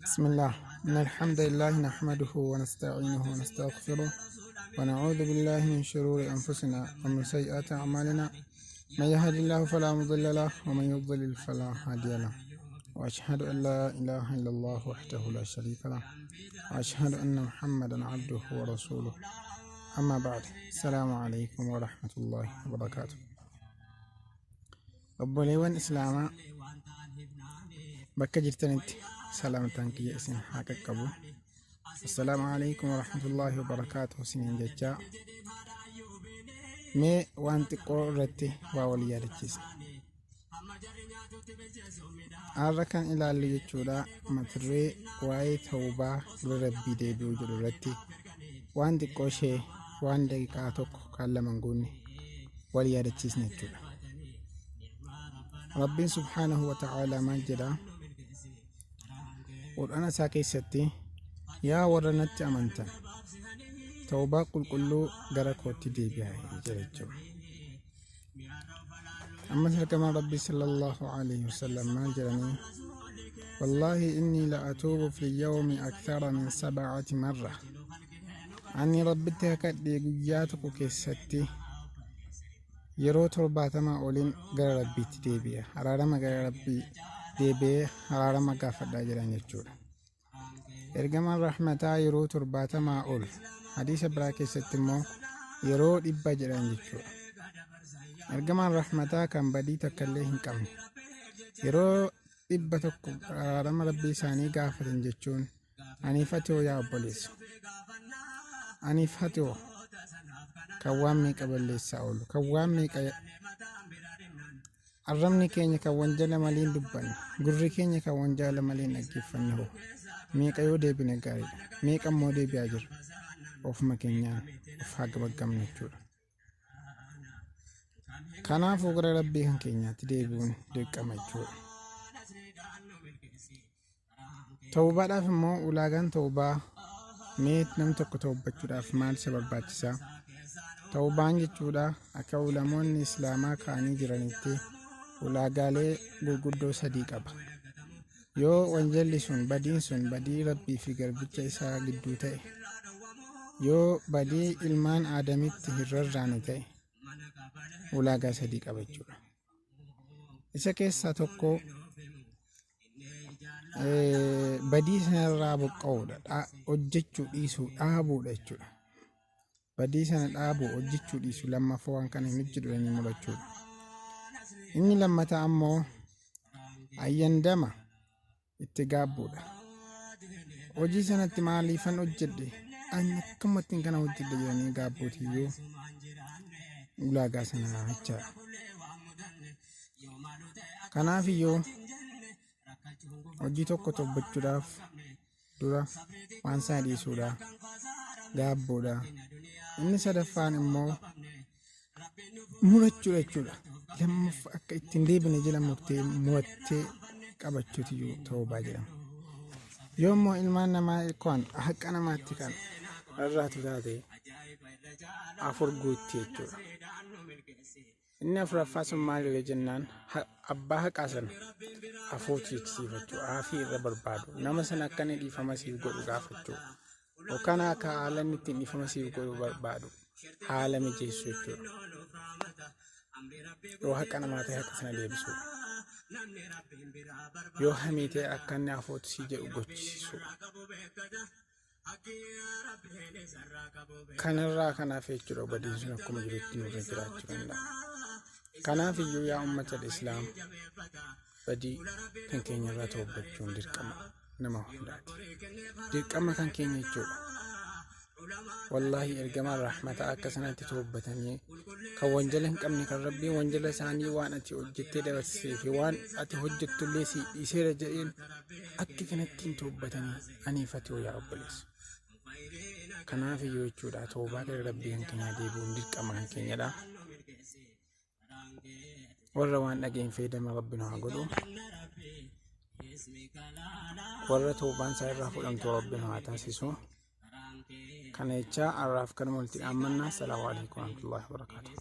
بسم الله، إن الحمد لله نحمده ونستعينه ونستغفره ونعوذ بالله من شرور أنفسنا ومن سيئات أعمالنا، من يهد الله فلا مضل له ومن يضلل فلا هادي له، وأشهد أن لا إله إلا الله وحده لا شريك له، وأشهد أن محمدا عبده ورسوله. أما بعد، السلام عليكم ورحمة الله وبركاته. Obboleewwan Islaamaa bakka jirtanitti salaamtaan kiyya isin haa qaqqabu. Assalaamu alaikum warahmatullaahi wabarakaatuh isiniin jechaa, mee waan xiqqoo irratti waa wal yaadachiisa. Har'a kan ilaallu jechuudha mata duree waa'ee tawbaa, gara Rabbii deebi'uu jedhu irratti waan xiqqoo ishee waan daqiiqaa tokko kan lama hin guunne wal yaadachiisna jechuudha. Rabbiin subhaanahu wa ta'aalaa maal jedha Qur'aana isaa keessatti? "Yaa warra natti amantan, tawbaa qulqulluu gara kootti deebi'aa" jedha jechuudha. Ammas ergamaan Rabbii sallallahu alaihi wasallam maal jedhanii? "والله إني لأتوب في اليوم أكثر من 70 مرة." Ani Rabbitti kakadhee, guyyaa tokko keessatti yeroo 70 oliin gara Rabbiitti deebi'a, araarama gara Rabbii deebi'ee araarama gaafadhaa jedhan jechuudha. Ergamaan rahmataa yeroo 70 ol, hadiisa biraa keessatti immoo yeroo 100 jedhan jechuudha. Ergamaan rahmataa kan badii takka illee hin qabne yeroo 100 araarama Rabbii isaanii gaafatan jechuun, aniif ati hoo, yaa obboleessa? Aniif ati hoo, kan waan meeqa balleessaa oolu, kan waan meeqa arrabni keenya kan wanjala maliin dubbanne, gurri keenya kan wanjala maliin dhaggeeffanne hoo meeqa yoo deebine gaariidha? Meeqa immoo deebi'aa jira? Ofuma keenyaan of haa gabaggamnu jechuudha. Kanaafuu gara Rabbii kan keenyaatti deebi'uun dirqama jechuudha. Tawbaadhaaf immoo ulaagaan tawbaa mee, nam tokko tawbachuudhaaf maal isa barbaachisaa? Tawbaan jechuudha akka ulamoonni Islaamaa ka'anii jiranitti ulaagaalee gurguddoo sadii qaba. Yoo wanjalli sun, badiin sun badii Rabbii fi garbicha isaa gidduu ta'e, yoo badii ilmaan Aadamitti hin rarraane ta'e, ulaagaa sadii qaba jechuudha. Isa keessaa tokko badii sanarraa buqqa'uudha, hojjechuu dhiisuu, dhaabuudha jechuudha. Badii sana dhaabuu, hojjechuu dhiisuu, lammaffaa waan kana hin hojjedhu jedhanii murachuudha. Inni lammataa ammoo ayyandama, itti gaabbuudha. Hojii sanatti maaliifan hojjedhe, ani akkamittiin kana hojjedhe jedhanii gaabbuutiyyuu ulaagaa sanaa jechaadha. Kanaaf iyyuu hojii tokko tobbachuudhaaf dura waan sana dhiisuudha, gaabbuudha. Inni sadaffaan immoo murachuudha jechuudha. Lammaffaa akka ittiin deebine jala murtee murattee qabachuutiyyuu tawbaa jedhama. Yoo immoo ilmaan namaa kan haqa namaatti kan rarraatu taate, afur guutti jechuudha. Inni afuraffaa sun maal jennaan, abbaa haqaa sana afuutu jechisiifachuu, aafii irra barbaadu, nama sana akka inni dhiifama siif godhu gaafachuu, yookaan akka haala inni ittiin dhiifama siif godhu barbaadu haala mijeessuu jechuudha. Yoo haqa namaa ta'e haqa sana deebisuu. Yoo hamii ta'e akka inni afuutu si jedhu gochisiisuu. Kanarraa kanaaf jechuudha badiin sun akkuma jirutti nurra jiraachuu danda'a. Kanaaf iyyuu yaa uummata Islaam, badii kan keenyarraa toobbachuun dirqama nama hundaati. Dirqama kan keenya jechuudha. Wallaahi, ergamaan rahmataa akka sanatti toobbatanii, kan wanjala hin qabne, kan Rabbiin wanjala isaanii waan ati hojjettee dabarsee fi waan ati hojjettullee si dhiiseera jedheen akka kanatti hin toobbatanii, aniif ati hoo, yaa obboleessa? Kanaaf iyyuu jechuudha toobaa gara Rabbii kan keenyaa deebi'uun dirqama kan keenyadha. Warra waan dhageen fayyadama Rabbi nu haa godhu. Warra toobaan isaa irraa fudhamtu Rabbi nu haa taasisu. Kana jechaa har'aaf kanuma walitti dhaammannaa. Salaamu alaikum warahmatullahi wabarakaatuh.